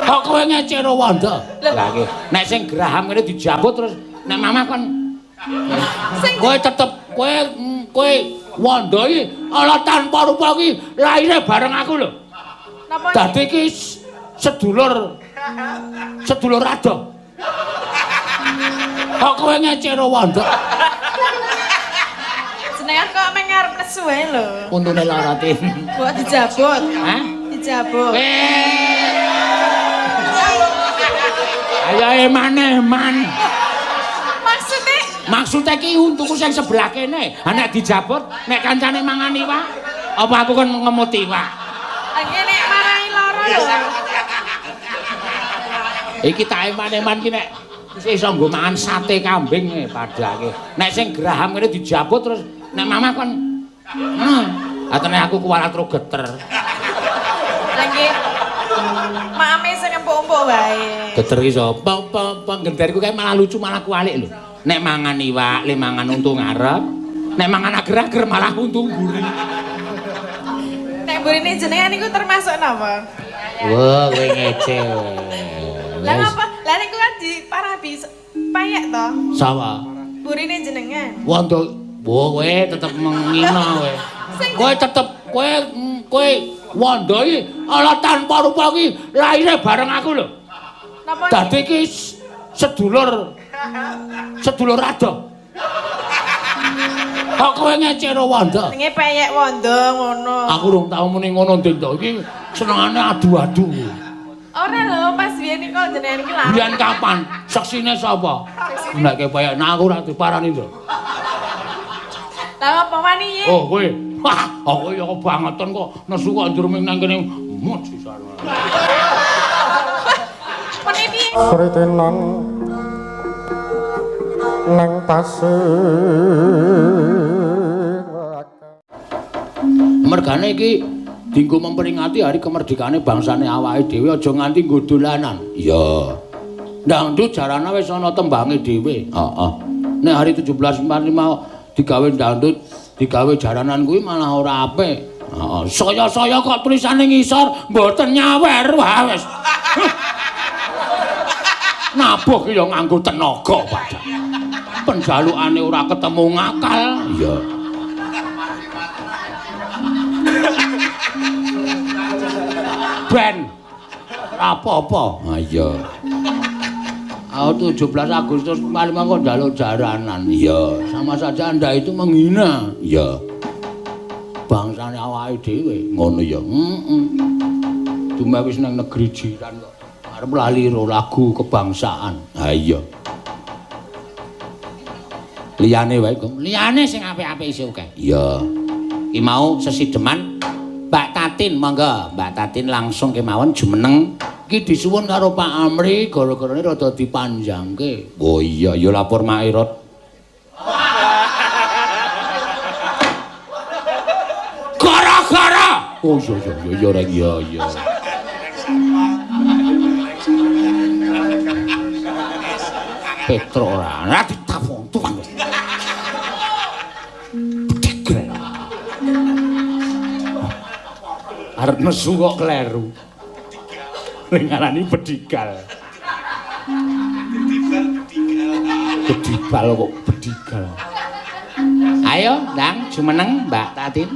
Kok kowe ngecero wondo? Lah iki nek sing geraham ngene dijabut terus nek mamah kon kowe tetep kowe kowe wondo iki ala tanpa rupa iki lahire bareng aku lho. Napa? Dadi iki sedulur sedulur adoh. Kok kowe ngecero wondo? Jenengan kok meng ngarep nesu wae lho. Untune lara tin. Mbok dijabut. Hah? Dijabut. Ayo eman-eman. Maksudnya Maksudnya ki untuku sing sebelah kene. Ha nek dijabut, nek kancane mangan iwak, apa aku kon ngemut iwak? Nggih nek marai lara lho. Iki tak eman-eman ki nek iso nggo mangan sate kambing padake. Nek sing geraham kene dijabut terus nek mamah kon atene aku kuwalat ro geter. Lah nggih. Maame sing empuk-empuk wae. Geter ki sapa? Penggenderku kae malah lucu malah kualik lho. Nek mangan iwak, le mangan untu ngarep. Nek mangan ager-ager malah untu mburi. Nek mburine jenengan niku termasuk napa? Wah, kowe ngece. Lah napa? Lah niku kan diparabi payek to. Sapa? Burine jenengan. Wondo, wah kowe tetep mengina kowe. Kowe tetep kowe kowe wondo iki ala tanpa rupa iki lahire bareng aku lho. Napa? Dadi iki sedulur sedulur adoh. Kok kowe ngecero wondo? Jenenge peyek wondo ngono. Aku rung tau muni ngono Ndin to. Iki senengane adu-adu. Ora lho, pas biyen niku jenengan iki lha. Biyen kapan? Seksine sapa? Nek peyek nah aku ora diparani to. Lah apa wani iki? Oh kowe. Wah, aku ya kebangetan kok nesu kok njur ming nang kene mut sisan. Meni piye? Sritenan nang pasir. Mergane iki dinggo memperingati hari kemerdekaane bangsane awake dhewe aja nganti nggo dolanan. Iya. Dangdut jarana wis ana tembange dhewe. Heeh. Nek hari 1745 digawe dangdut, digawe jaranan kuwi malah ora apik. Heeh. Saya-saya kok tulisane ngisor mboten nyawer. Wah wis. Nabuh ki ya nganggo tenaga padha. Penjalukane ora ketemu ngakal. Iya. Ben apa-apa. Ha iya. Aku 17 Agustus 45 kok njaluk jaranan. Iya, sama saja Anda itu menghina. Iya. Bangsane awake dhewe ngono ya. Heeh. Dumeh wis nang negeri jiran kok arep lali ro lagu kebangsaan. Ha iya. Liyane wae, Gong. Liyane sing apik-apik isih akeh. Iya. Ki mau sesideman Mbak Tatin, monggo Mbak Tatin langsung kemawon jumeneng. Iki disuwun karo Pak Amri, gara-garane rada dipanjangke. Oh iya, ya lapor Mak Irot. Gara-gara. Oh iya iya iya iya reng iya iya. Petro ora, ora ditapung tuang. Bedegel. Arep nesu kok kleru. Ngarani bedigal. Bedibal kok bedigal. Ayo, Ndang, jumeneng Mbak Tatin.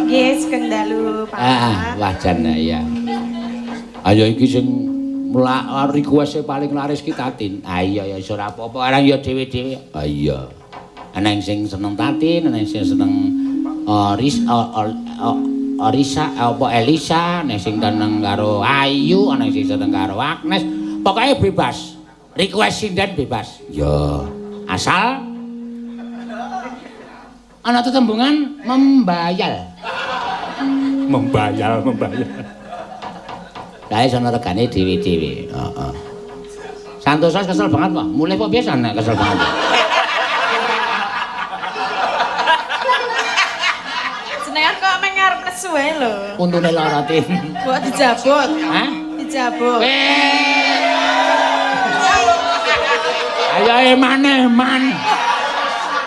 Nggih, sugeng dalu, Pak. Ah, wah jan ya. Ayo iki sing request paling laris ki Tatin. Ah iya ya iso ora apa-apa, arang ya dhewe-dhewe. Ah iya. Ana sing seneng Tatin, ana sing seneng Orisa apa Elisa, ana sing seneng karo Ayu, ana sing seneng karo Agnes. Pokoke bebas. Request sinden bebas. Ya. Asal ana tetembungan membayal. Membayal, membayal. Lah iso ana regane dhewe-dhewe. Heeh. Santosa kesel banget, Pak. Mulih kok biasa nek kesel banget. Jenengan kok meng ngarep nesu wae lho. Untune lara tin. Mbok dijabut. Hah? Dijabut. Ayo Ya eman-eman.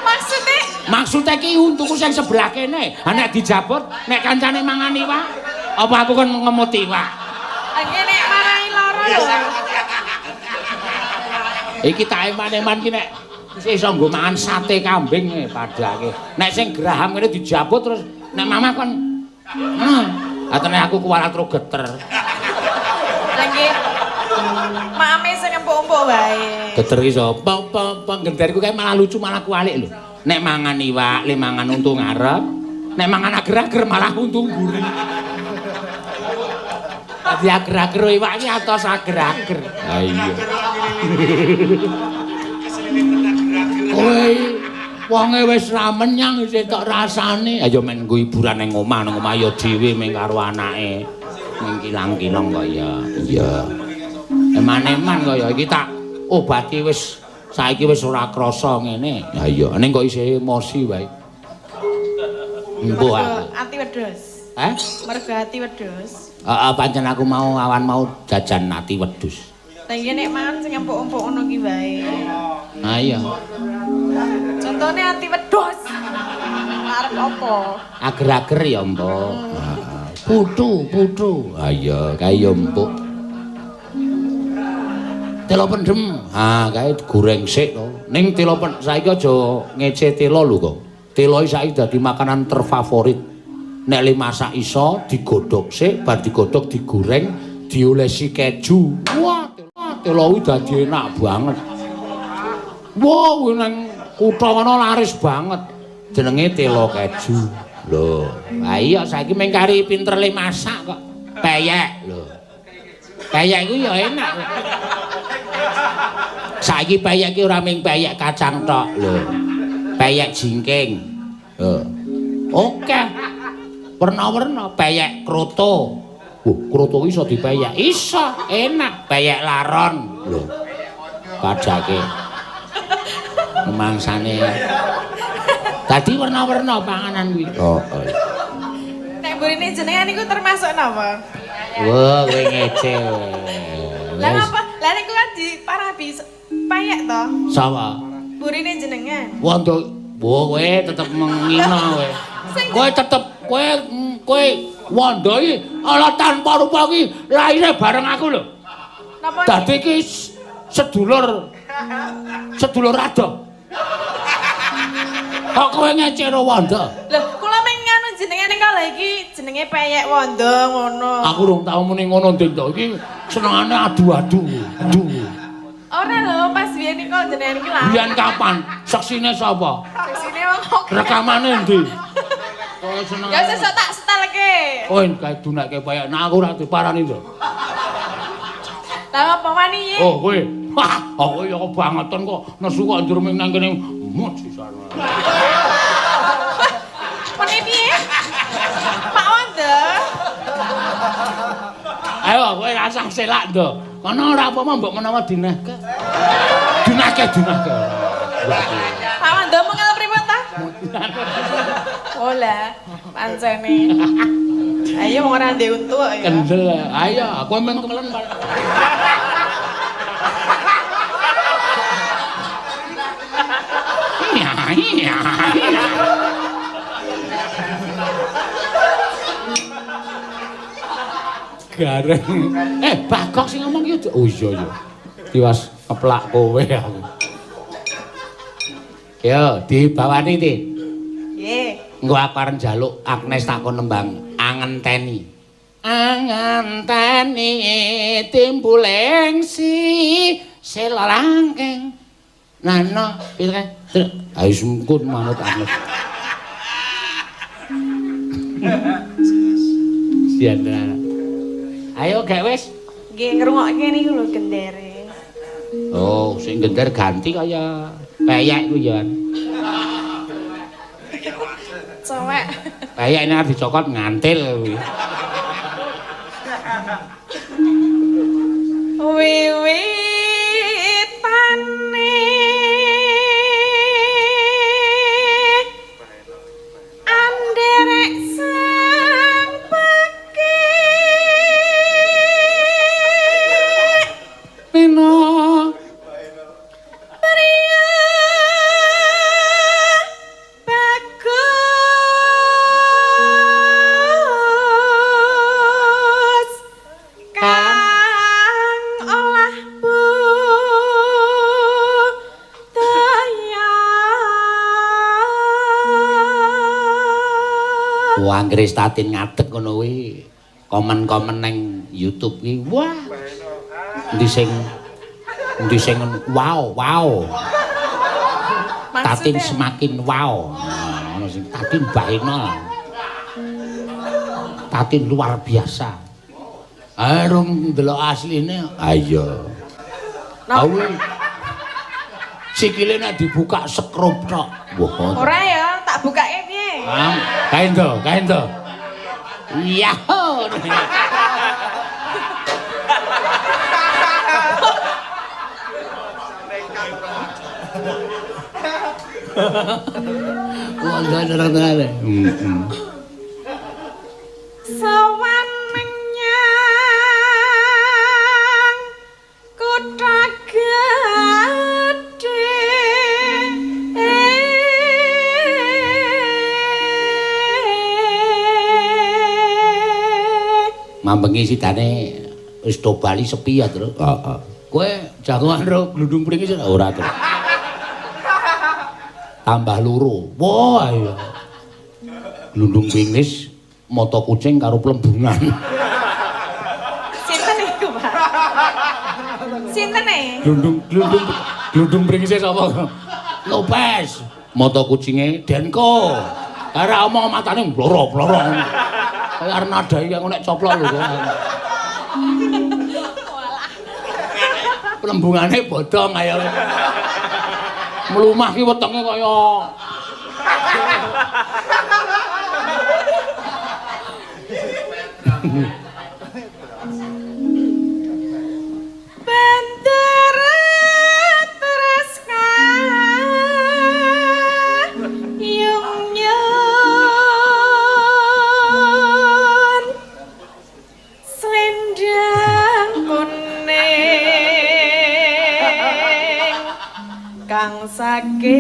Maksude Maksude ki untuku sing sebelah kene. Ha nek dijabut, nek kancane mangan iwak, apa aku kon ngemut iwak? Nggih nek marai lara lho. Iki tak eman-eman ki nek iso nggo mangan sate kambing padake. Nek sing geraham kene dijabut terus nek mamah kon ngono. Atene aku kuwalat ro geter. Lah nggih. Maame sing empuk-empuk wae. Geter ki sapa? Apa genderku kae malah lucu malah kualik lho. Nek mangan iwak, le mangan untu ngarep. Nek mangan ager-ager malah untu mburi. Dadi ager-ager iwak ki atos ager-ager. Ha iya. Kowe wonge wis ra menyang isih tok rasane. Ayo men nggo hiburan ning omah, nang omah ya dhewe ming karo anake. Ning kilang-kilong kok ya. Iya. Eman-eman kaya iki tak obati wis saiki wis ora krasa ngene. Ha iya, ning kok isih emosi wae. Embuh aku. Ati wedhus. Hah? Mergo ati wedhus. Heeh, pancen aku mau awan mau jajan ati wedhus. Lah iya nek mangan sing empuk-empuk ngono ki wae. Ha iya. Contone ati wedhus. Arep apa? Ager-ager ya empuk. Putu, putu. Ha iya, kae ya empuk. Telo pendem. Ha, kae goreng sik to. Ning telo pendem saiki aja ngece telo lho kok. Telo saiki dadi makanan terfavorit. Nek le masak iso digodhog sik, bar digodhog digoreng, diolesi keju. Wah, telo kuwi dadi enak banget. Wah, kuwi nang kutha kono laris banget. Jenenge telo keju. Lho, ha iya saiki mung kari pinter le masak kok. Peyek lho. Peyek iku ya enak. Saiki peyek ki ora mung peyek kacang tok lho. Peyek jingking. Lho. Oke. Werna-werna peyek kroto. Wah, kroto iso dipeyek. Iso, enak. Peyek laron lho. Padake. Mangsane. Dadi werna-werna panganan kuwi. Oh, oh. Nek mburine jenengan niku termasuk napa? Wah, kowe ngece. Lah napa? Lah niku kan diparabi peyek to. Sapa? Burine jenengan. Wondo, wah kowe tetep mengina kowe. Kowe tetep kowe kowe wondo iki ala tanpa rupa iki lahire bareng aku lho. Napa? Dadi iki sedulur sedulur adoh. Kok kowe ngece ro wondo? Lho, kula meng nganu jenenge ning kala iki jenenge peyek wondo ngono. Aku rung tau muni ngono Nding to. Iki senengane adu-adu. Adu. Ora lho, pas biyen niku jenengan iki lha. Biyen kapan? Seksine sapa? Seksine wong kok. Rekamane endi? Kok seneng. Ya sesuk tak setelke. Oh, kae dunake peyek. Nah aku ora diparani to. Lah apa wani iki? Oh, kowe. Wah, aku ya kebangetan kok nesu kok njur ming nang kene mut sisan. Muni piye? Pak Wondo. Ayo kowe rasah selak ndo. Kono ora apa-apa mbok menawa dinehke. Dinehke, dinehke. Pak Wondo mengel pripun ta? Oh lah, pancene. Ayo wong ora ndek untu kok ya. Kendel. Ayo, aku emang kemelen. Iya, iya. Gareng. Bagok sing ngomong ki. Oh iya iya. Tiwas keplak kowe aku. Yo, dibawani, Tin. Nggih. Engko aku arep njaluk Agnes takon nembang angenteni. Angenteni timbuling si selangking. Nano, piye kae? Ayo sungkut manut Agnes. Sian. Ayo gek wis. Nggih ngrungokke niku lho gendere. Oh, sing gender ganti kaya peyek ku ya. Cowek. Peyek nek dicokot ngantil kuwi. Wiwitane anderek sang pekik Nino pring Wah, anggere Tatin ngadeg ngono kuwi, komen-komen nang YouTube kuwi, wah. Endi sing wow, wow. Tatin semakin wow. Nah, ono sing Tatin baena. Tatin luar biasa. Arung ndelok asline, ayo. Awi. Sikile nek dibuka sekrup tok. Wah. Ora ya, tak bukake piye? Ah, kae ndo, kae ndo. Iya. Wah, ndang-ndang. Heeh. Sowan menyang kutha gedhe. Mambengi sidane wis do bali sepi ya, Tru. Heeh. Kowe jagongan ro glundung pringis ora, Tru? Tambah loro. Wah, iya. Glundung pringis, mata kucing karo plembungan. Sinten iku, Pak? Sinten e? Glundung pringise sapa? Lopez. Mata kucinge Denko. Ora omong matane mbloro-bloro. Kaya arep nadai aku nek coplok lho. Plembungane bodong ayo. Mlumah ki wetenge kaya Bendera terus yung yun selendang kuning kang saking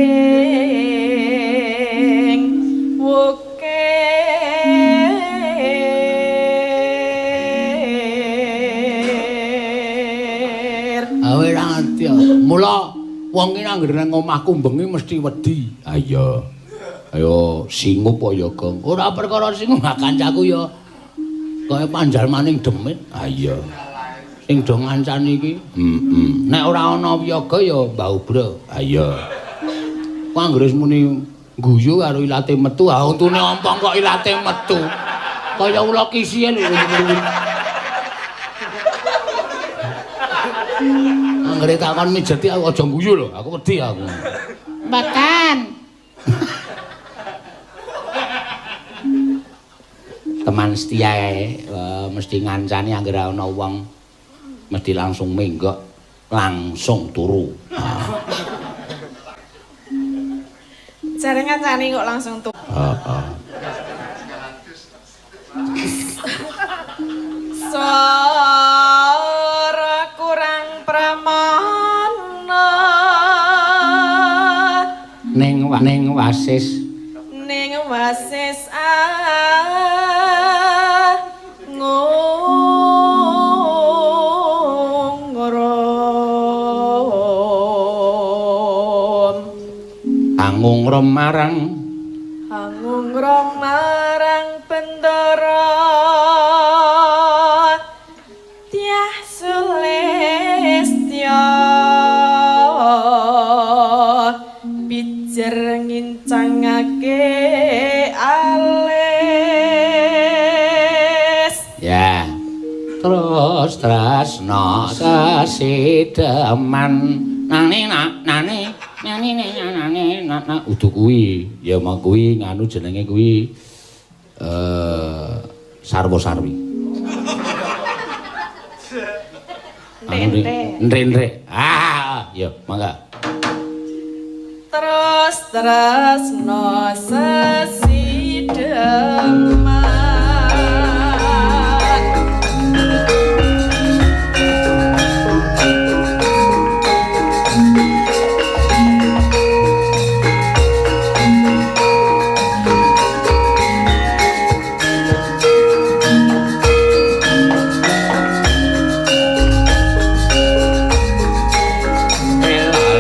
wukir. Awe ra ngerti. Mula wong ki anggere nang omahku bengi mesti wedi. Ha iya. Ayo singup apa ya, Gong? Ora perkara singup, kancaku ya kaya panjalmaning demit. Ha iya. Sing do ngancani iki. Heeh. Nek ora ana wiyaga ya Mbah Ubro. Ha iya. Ku anggere wis muni guyu karo ilate metu, ha untune ompong kok ilate metu. Kaya ula kisihe lho. Anggere takon mijeti aku aja guyu lho, aku wedi aku. Mboten. Teman setia mesti ngancani anggere ana wong mesti langsung menggok, langsung turu. Jare ngancani kok langsung turu. Heeh. Suara kurang pramana ning wasis ning wasis angungrum marang bendara Dyah Sulistya pijer ngincangake alis. Ya. Terus tresna kesideman nane nane nane nane nane udu kuwi ya mau kuwi nganu jenenge kuwi sarwa sarwi. Ndre-ndre. Ah, ya mangga. Terus tresna sesideman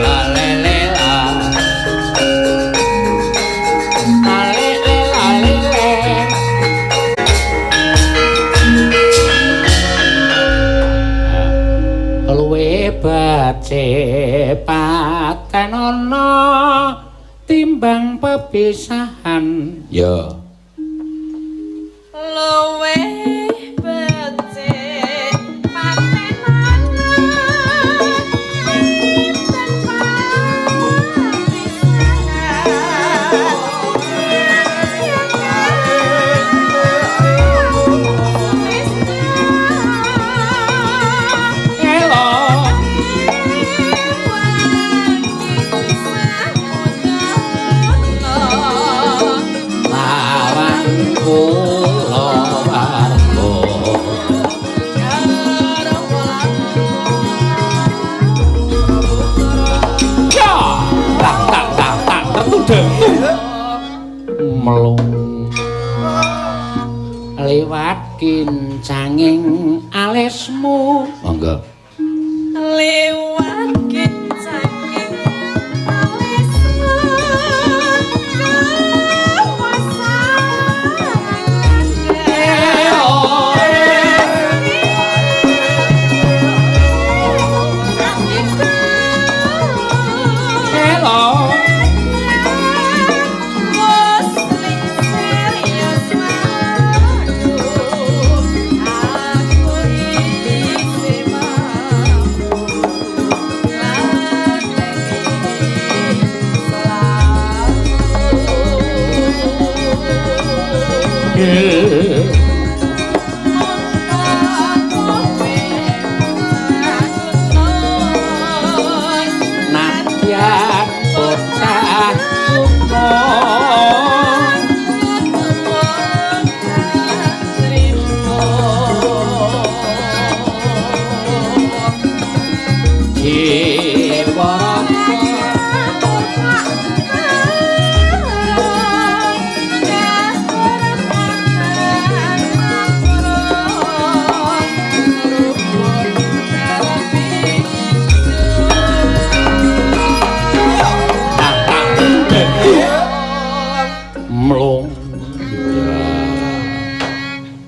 la le le la le le. Patenono timbang pepisahan. Ya. Luwih becik patenana timbang papisahan. Melung lewat kincanging alismu. Monggo. Lewat kincanging alismu Nadyan bocah mlung.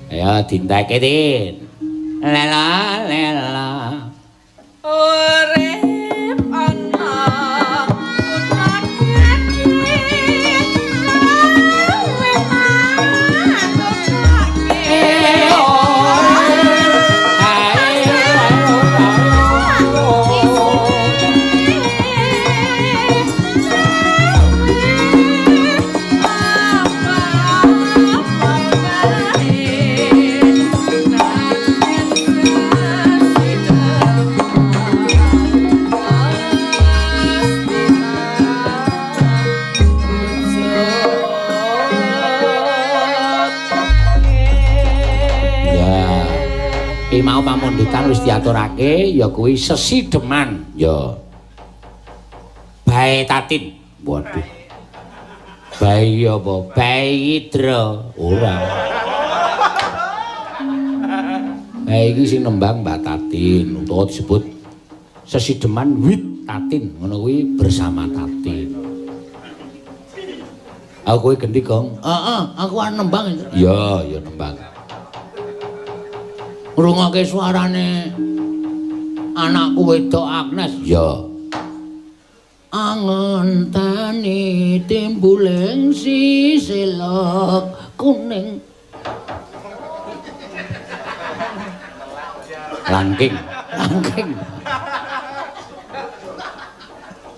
Ya dinteke Tin. Lela lela. Urip ana kutha gedhe lawe manukake. Ya. Iki mau pamundutan wis diaturake ya kuwi sesideman. Ya. Bae Tatin. Waduh. Bae apa? Bae Idra. Ora. Bae iki sing nembang Mbak Tatin utawa disebut sesideman wit Tatin, ngono kuwi bersama Tatin. Aku kowe gendi, Gong? Heeh, aku arep nembang. Ya, ya nembang. Ngrungokke suarane anakku wedok Agnes. Ya. Angenteni timbuling sisilok kuning. Langking, langking.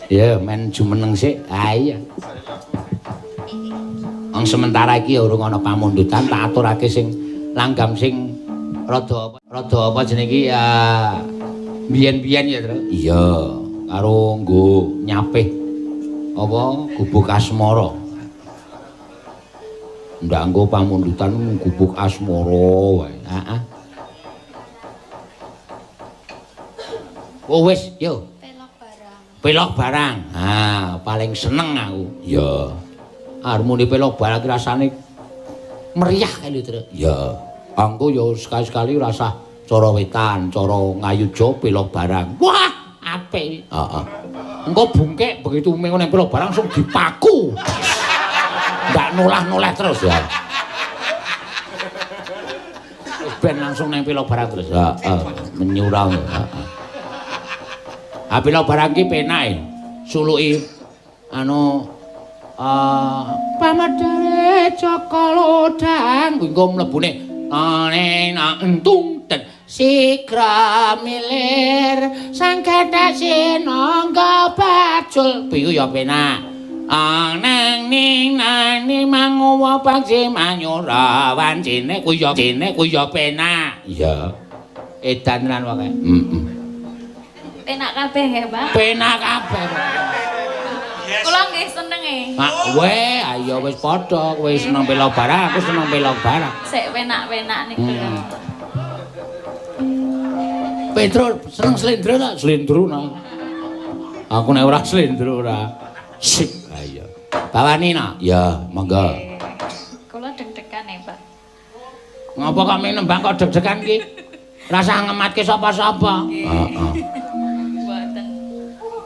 Ya, men jumeneng sik. Ha iya. Wong sementara iki ya urung ana pamundutan, tak aturake sing langgam sing rada apa jenenge iki ya biyen-biyen ya, Tru. Iya, karo nggo nyapih apa gubuk asmara. Ndak nggo pamundutan gubuk asmara wae. Heeh. Oh wis, yo. Pelok barang. Pelok barang. Ha, paling seneng aku. Ya. Harmoni pelok barang ki rasane meriah kae lho, Tru. Ya. Angko ya sekali-sekali rasah cara wetan, cara ngayuja pelok barang. Wah, apik. Heeh. Engko bungkek begitu mengo nang pelok barang langsung dipaku. Ndak nolah-noleh terus ya. Wis ben langsung nang pelok barang terus. Heeh, menyurang. Heeh. Apila barang ki penak e. Suluki anu pamedare Jaka Lodang kuwi engko mlebune ana entung den sigra milir sang gathak sinangga bajul piyu ya penak anang ning nani manguwa pangsi manyura wancine kuwi ya cine kuwi ya penak. Iya edan tenan wae. Heeh. Penak kabeh nggih, Pak. Penak kabeh. Kula nggih seneng e. Pak, we ayo wis padha, kowe seneng pelog barang, aku seneng pelog barang. Sik penak-penak niku lho. Petro seneng slendro ta? Slendro nang. Aku nek ora slendro ora. Sip, ayo. Bawani nak? Ya, monggo. Kula deg-degan e, Pak. Ngapa kok nembang kok deg-degan ki? Rasah ngematke sapa-sapa. Heeh. Mboten.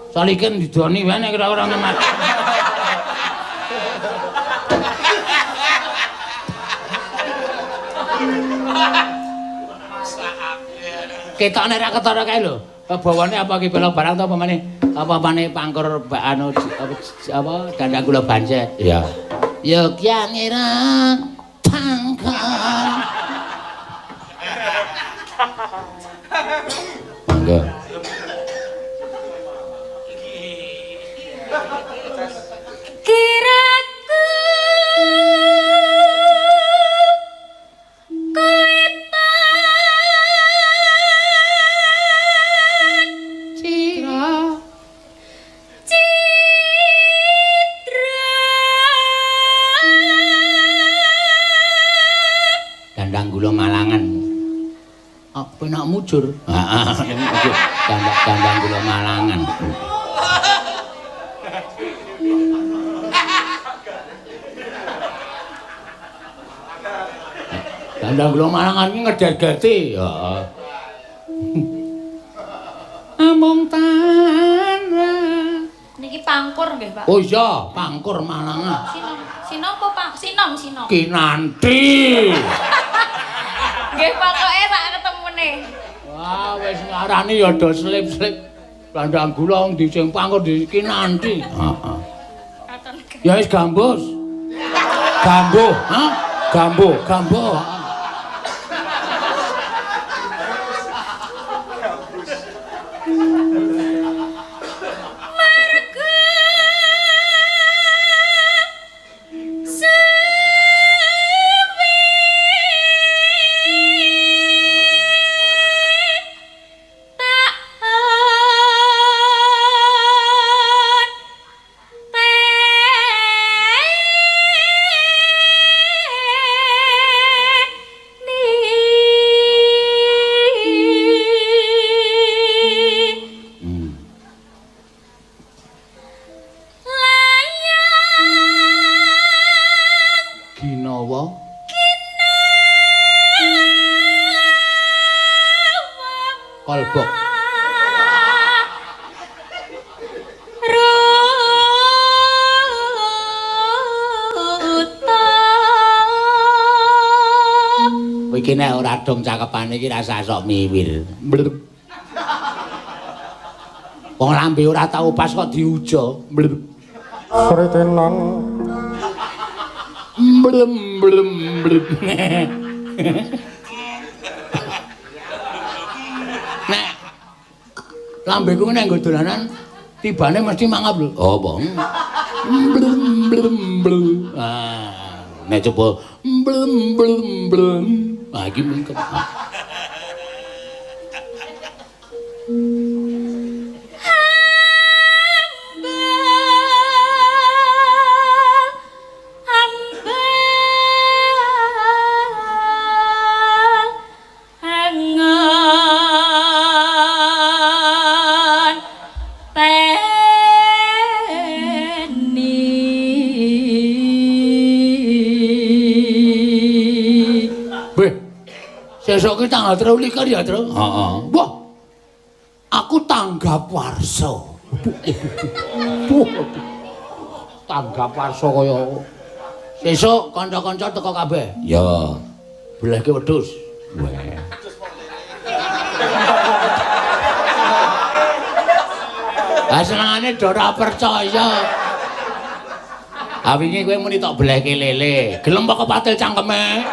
Salikin didoni wae nek ora ngemat. Ketok nek ra ketara kae lho. Bawane apa ki pelog barang to apa meneh? Apa-apane pangkur anu apa dandang gula bancet. Iya. Yogya ngira pangkor. Monggo. Kiraku kowe tan citra citra dandang gula Malangan. Apa nak mujur? Heeh, dandang gula Malangan. Dandang gula Malangan iki ngeder-gerti. Heeh. Amung tanah. Niki pangkur nggih, Pak. Oh iya, pangkur Malangan. Sinom, sinom apa pang? Sinom, sinom. Kinanti. Nggih, pokoke sak ketemune. Wah, wis ngarani ya do slip-slip. Dandang gula ndi sing pangkur di Kinanti. Heeh. Ya wis gambus. Gambuh, ha? Gambuh, gambuh. Marga suwi tak Hmm. Layang Ginawa Kolbok. Ruta. Kowe iki nek ora dong cakepane iki rasa sok miwir. Blep. Wong lambe ora tau pas kok diujo. Blep. Sritenan Blem blem blem. Nek lambeku nek nggo dolanan tibane mesti mangap lho. Oh, apa? Blem blem blem. Ah, nek coba blem blem blem. Ah, iki mungkin. Ambal angon teni. Beh. Sesuk ki tanggal 23 ya, Tru? Heeh. Wah. Aku tanggap warsa. Tanggap warsa kaya sesuk kanca-kanca teko kabeh. Ya. Belehke wedhus. Weh. Ah senengane do ora percaya. Ah wingi kowe muni tok belehke lele. Gelem apa kepatil cangkeme?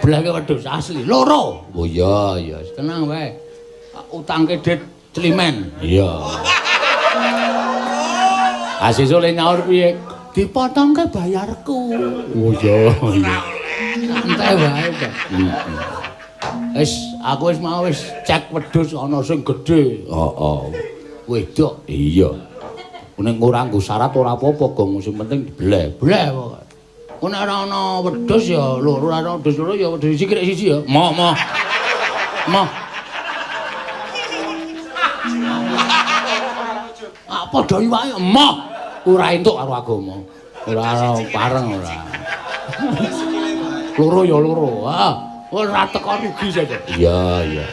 Belehke wedhus asli loro. Oh iya iya, tenang wae. Utangke dit climen. Iya. Ah sesuk le nyaur piye? Dipotongke bayarku. Oh iya. Santai wae kok. Wis aku wis mau wis cek wedhus ana sing gedhe. Heeh. Wedok. Iya. Nek ora nggo syarat ora apa-apa, Gong, sing penting dibeleh. Bleh pokoke. Nek ora ana wedhus ya loro, ora ana wedhus loro ya wedhus siji kirek siji ya. Moh moh. Moh. Ah padha iwake moh. Ora entuk karo agama. Ora pareng ora. Loro ya loro. Ah. Ora teko rugi saja. Iya, iya.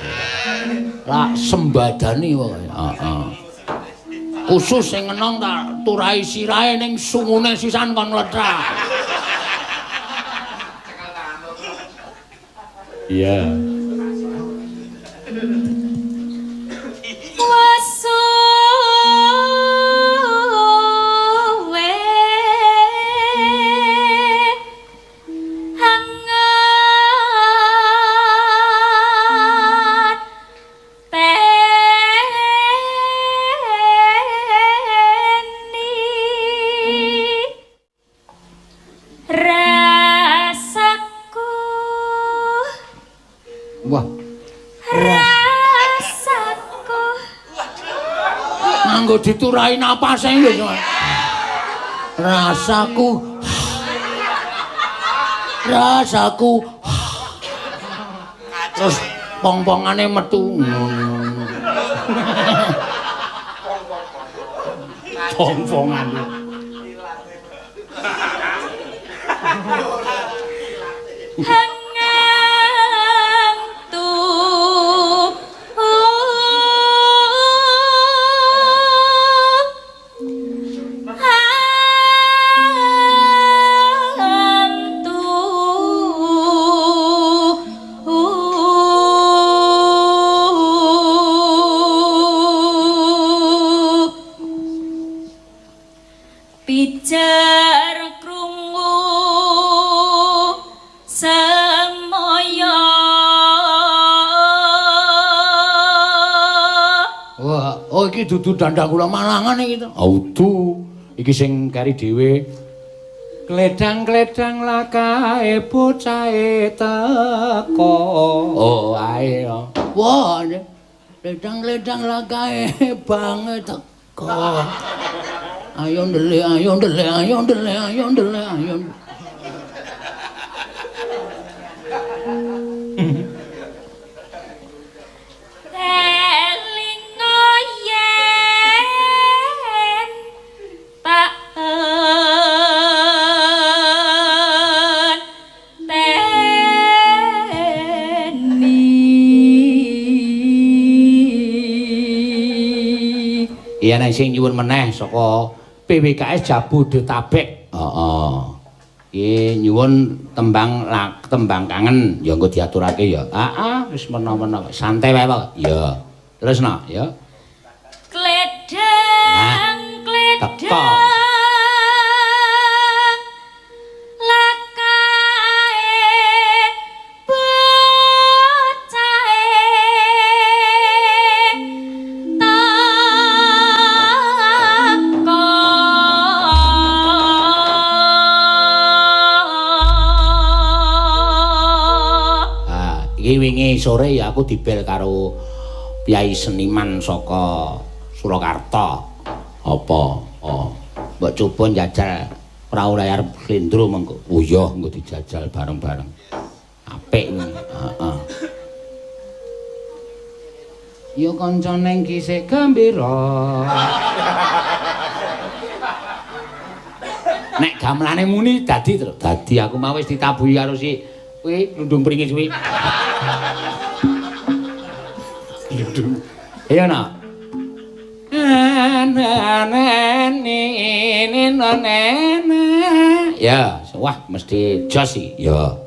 Rak sembadani pokoke. Heeh. Khusus sing ngenong tak turahi sirahe ning sungune sisan kon mlethak. Iya. Diturahi napase lho. Rasaku. Rasaku. Terus pong-pongane metu. Pong-pongane. Pijar krungu semoyo. Wah, oh iki dudu dandang kula Malangan iki to. Oh, udu. Iki sing kari dhewe. Kledang-kledang lakae bocahe teko. Oh, ae. Wah, kledang-kledang lakae bange teko. Ayo ndelik, ayo ndelik, ayo ndelik, ayo ndelik, ayo. Elingo yen tak enteni. Iya nek sing nyuwun meneh saka PWKS Jabodetabek. Heeh. Iki nyuwun tembang tembang kangen ya engko diaturake ya. Heeh, wis mena-mena santai wae kok. Ya. Terus nak ya. Kledang kledang lakae bocahe teko. Ah, iki wingi sore ya aku dibel karo piyai seniman saka Surakarta. Apa? Oh, mbok coba njajal prau layar slendro mengko. Oh iya, engko dijajal bareng-bareng. Apik kuwi. Heeh. Ya kancane iki sik gembira. Nek gamelane muni dadi to. Dadi aku mau wis ditabuhi karo si kuwi glundung pringis kuwi. Glundung. Iya nak. Ya, wah mesti jos iki. Ya.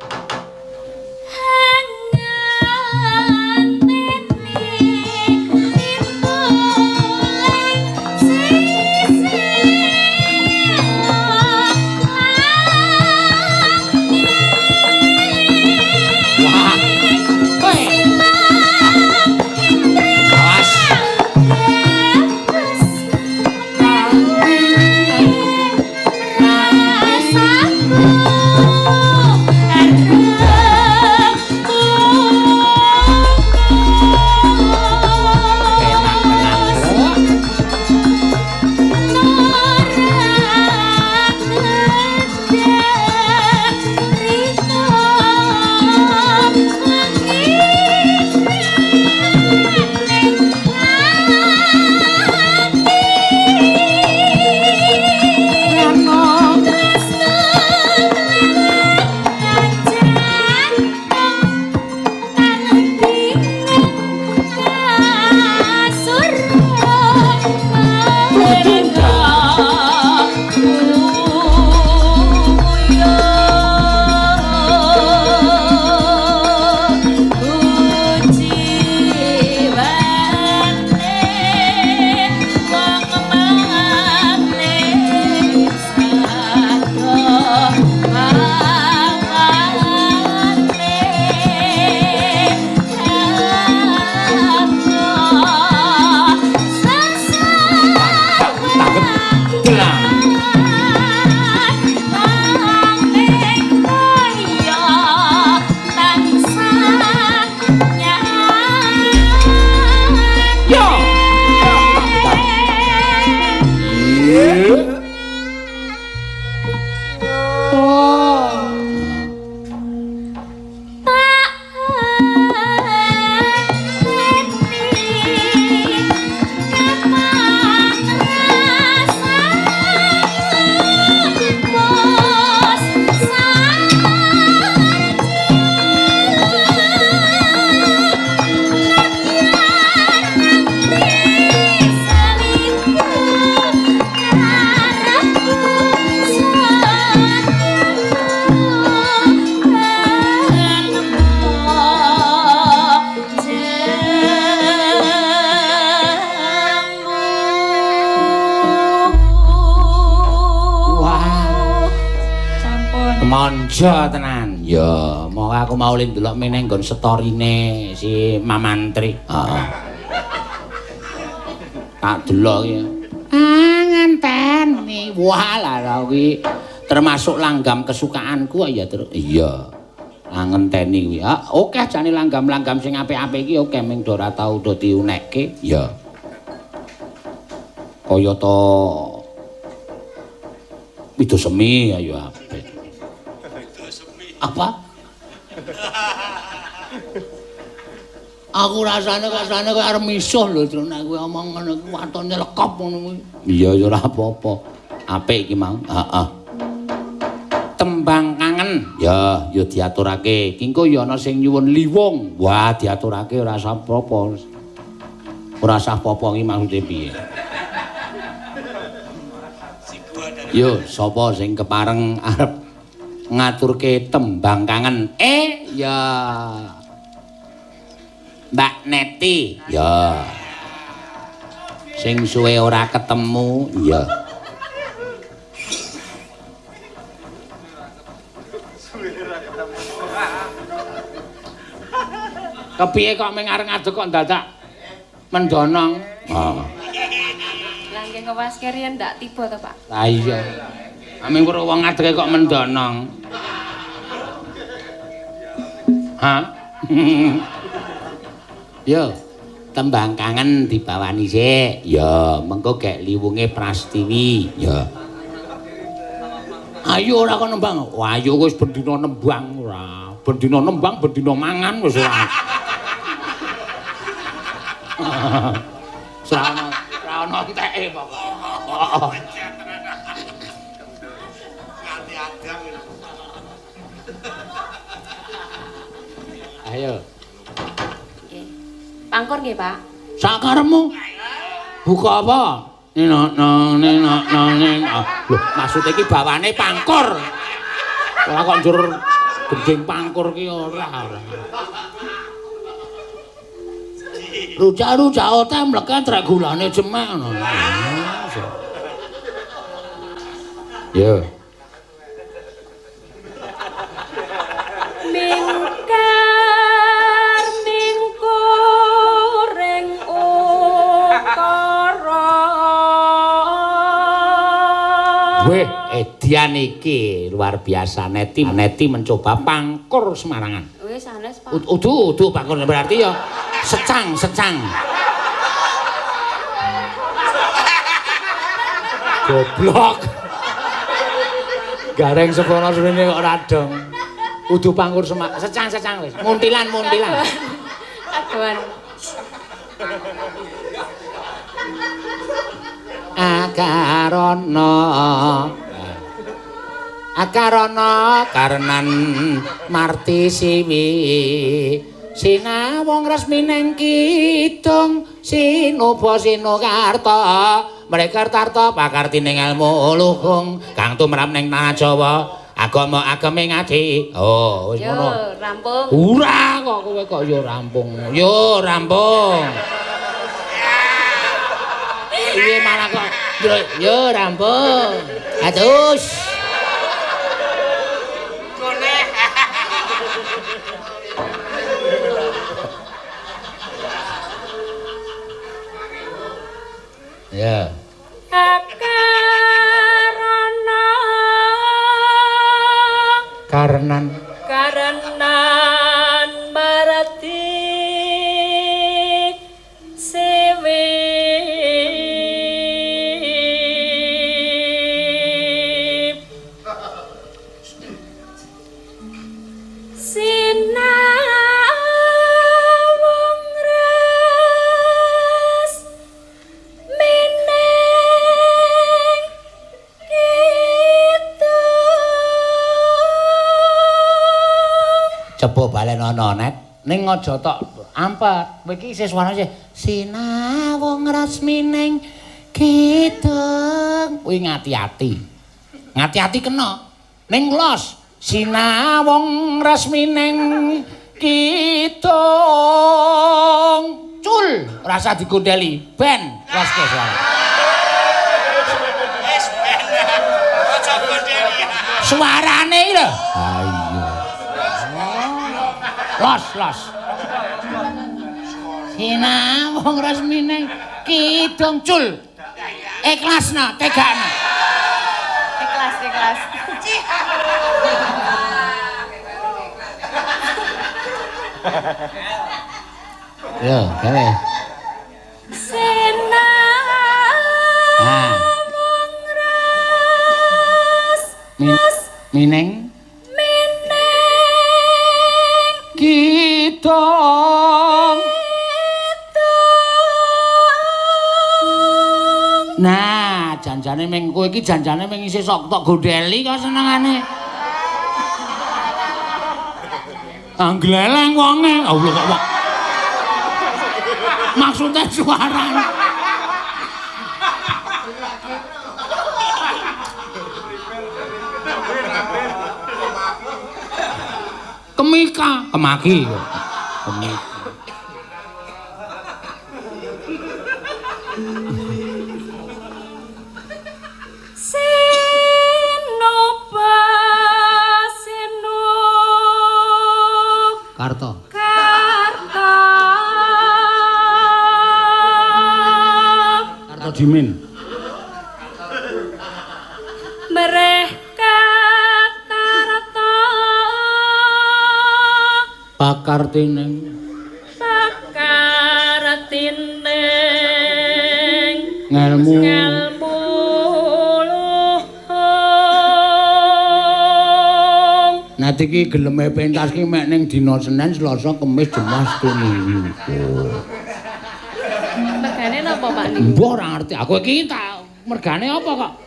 Manja tenan. Ya, mau aku mau ndelok meneh nggon storine si Mamantri. Heeh. Tak delok iki. Ah, ngenteni. Wah, lah kuwi termasuk langgam kesukaanku ya, Truk. Iya. Ah, ngenteni kuwi. Ah, oke jane langgam-langgam sing apik-apik iki oke ming ora tau do diunekke. Iya. Kaya to Widosemi ayo apik. Apa? Aku rasane kok rasane kok arep misuh lho, Truk, nek kowe omong ngono kuwi watone lekop ngono kuwi. Iya ya ora apa-apa. Apik iki mau. Heeh. Tembang kangen. Ya, ya diaturake. Ki engko ya ana sing nyuwun liwung. Wah, diaturake ora usah apa-apa. Ora usah apa-apa iki maksude piye? Yo, sapa sing kepareng arep ngaturke tembang kangen? Ya Mbak Neti. Ya. Sing suwe ora ketemu, ya. Kepiye kok ming arep ngadeg kok dadak mendonong? Heeh. Lah nggih ngewaske riyen ndak tiba to, Pak? Lah iya. Aming weruh wong ngadege kok mendonong. Hah? Yo, tembang kangen dibawani sik. Ya, mengko gek liwunge Prastiwi. Ya. Ayo ora kok nembang. Wah, ayo wis bendina nembang ora. Bendina nembang, bendina mangan wis ora. Ora ono enteke pokoke. Ayo. Nggih. Pangkur nggih, Pak. Sakaremu. Buka apa? Nino nino nino. Lho, maksude iki bawane pangkur. Ora kok njur gending pangkur ki ora. Rujak-rujak ote mleket trek gulane jemek ngono. Yo. Mingkar mingkur ing ukara. Weh, edian iki luar biasa. Neti Neti mencoba pangkur Semarangan. Wis sanes, Pak. Udu udu pangkur berarti ya secang secang. Goblok. Gareng seprono suwene kok ora dong. Udu pangkur secang secang wis. Muntilan muntilan. Aduan. Akarana Akarana karenan marti siwi sinawung resmi neng kidung sinuba sinukarta mereka tarta pakartining ilmu luhung kang tumrap ning tanah Jawa agama ageme ngaji. Oh wis ngono. Yo rampung. Ora kok kowe kok yo rampung. Yo rampung. Piye malah kok yo rampung. Atus. Ya. Akarana karenan karenan marati sewe sinawung res meneng kidung. Coba balen ana net ning aja tok ampet. Kowe iki isih suarane sinawung rasmining kidung. Kuwi ngati-ati. Ngati-ati kena. Ning los sinawung rasmining kidung. Cul, rasa digondeli. Ben, loske suara. Wis ben. Aja gondeli. Suarane iki lho. Ha iya. Los, los. Sinawung resmine kidung cul. Ikhlasna, tegakna. Ikhlas, ikhlas. Yo, gawe. Sinawung res Mineng mineng kidung. Nah, janjane ming kowe iki janjane ming isih sok tok gondeli kok senengane. Anggleleng wonge. Allah kok wong. Maksudnya suarane. Kemika, kemaki. Kemika. Sinoba sinu Karto. Karta. Karto Dimin. Mereh katarta. Pakartining. Pakartining. Ngelmu. Ngelmu luhung. Nah iki geleme pentas ki mek ning dina Senin, Selasa, Kamis, Jumat, Setu, Minggu. Mergane napa Pak niku? Mbah ora ngerti. Aku iki tak mergane apa kok?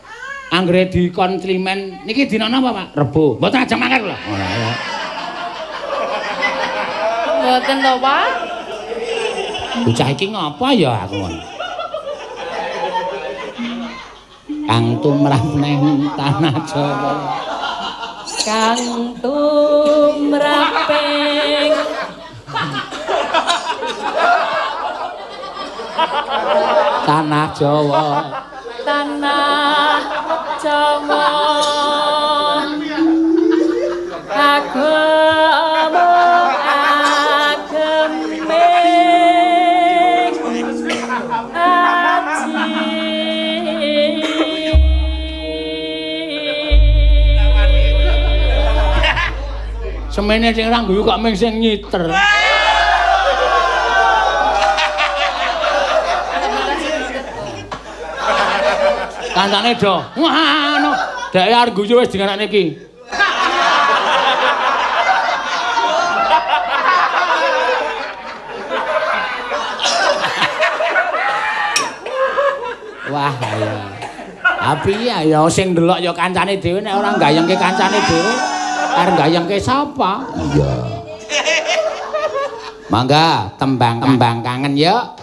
Anggere dikon climen niki dina napa Pak? Rebo. Mboten ajeng mangkat lho. Ora ya. Mboten to Pak? Bocah iki ngapa ya aku ngono. Kang tumrap ning tanah Jawa. Kang tumraping tanah Jawa. Tanah Jawa. Agama ageming aji. Semene sing ora guyu kok ming sing nyiter. Kancane do. Wah, ngono. Dhek arep guyu wis dinganakne iki. Wah, ya. Api ya ya sing ndelok ya kancane dhewe nek ora gayengke kancane dhewe arep gayengke sapa? Iya. Mangga tembang-tembang kangen ya.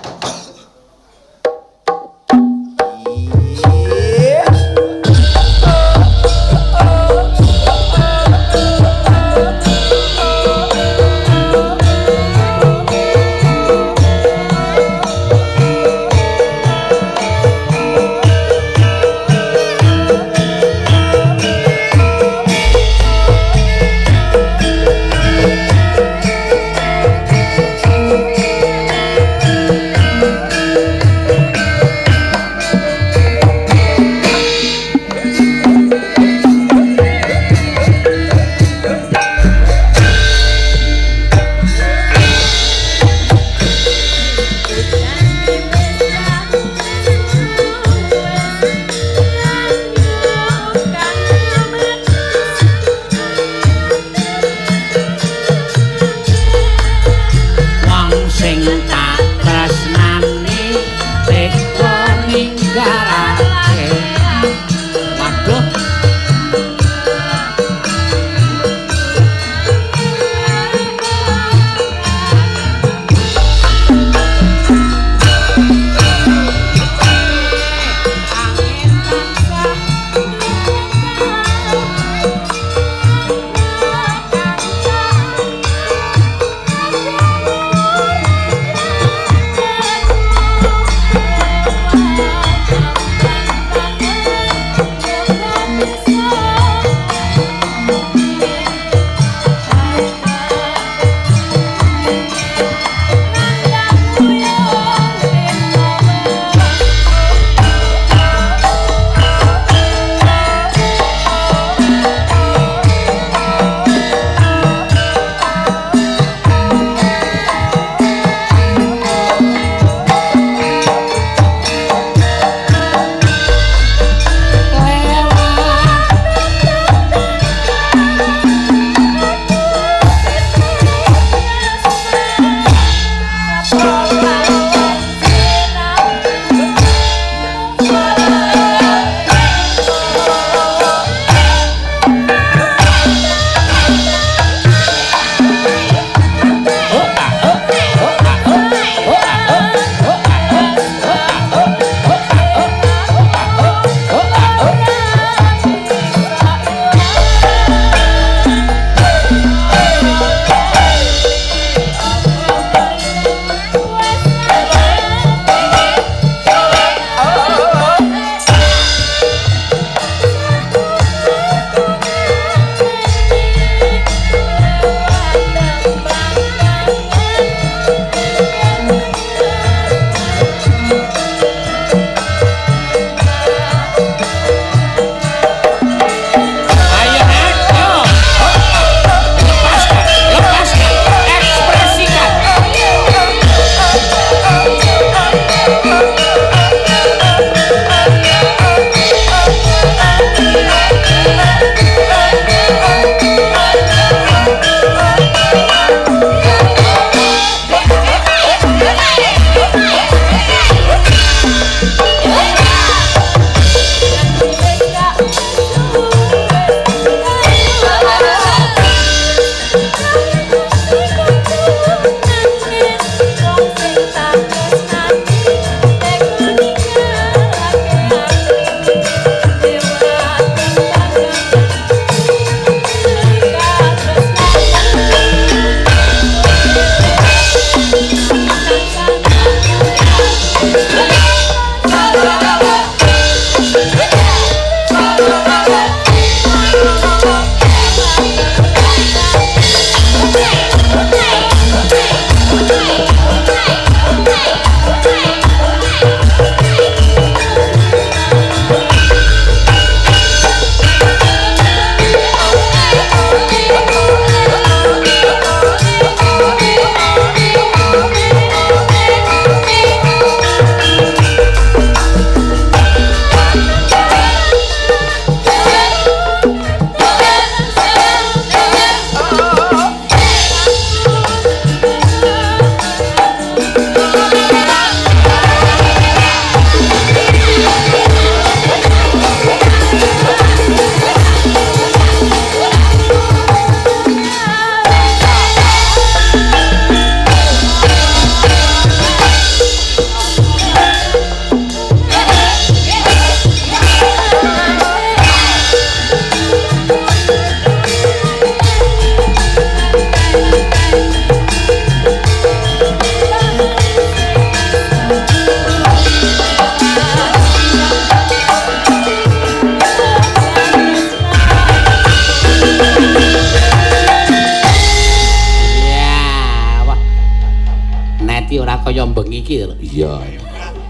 iki. Iya.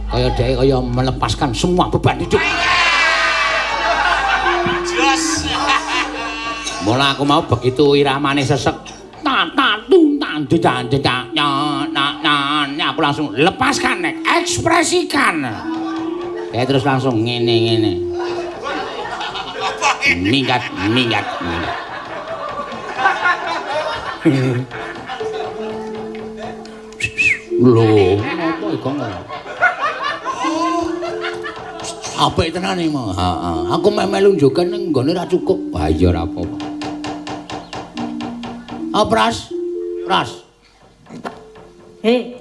Kaya dhek kaya melepaskan semua beban hidup. Jos. Mula aku mau begitu iramane sesek. Ta ta tung tan dan dan na na na aku langsung lepaskan nek, ekspresikan. Kayak terus langsung ngene-ngene. Minggat, minggat, minggat. Lho, apa iku ngono? Apik tenan iki, Mas. Heeh. Aku meh melu njogen ning nggone ra cukup. Wah, iya ora apa-apa. Ah, Pras. Pras. Hei.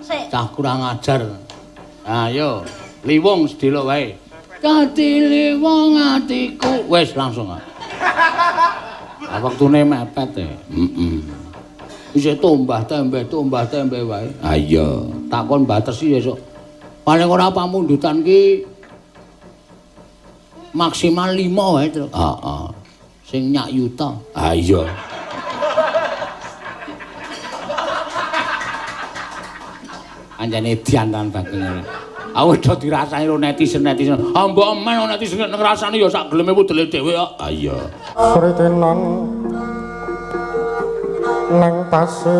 Sik. Cah kurang ajar. Ayo, liwung sedhela wae. Dadi liwung atiku. Wis langsung. Ah, wektune mepet e. Heeh. Isih tombah tembe wae. Ha iya, takon batesi esuk. Paling ora pamundutan ki maksimal 5 wae, Truk. Heeh. Sing nyak yuta. Ha iya. Anjane diantan bageng. Aku udah dirasani ro netizen-netizen. Ah mbok men netizen ngrasani ya sak geleme wedele dhewe kok. Ha iya. Sritenan nang pasir.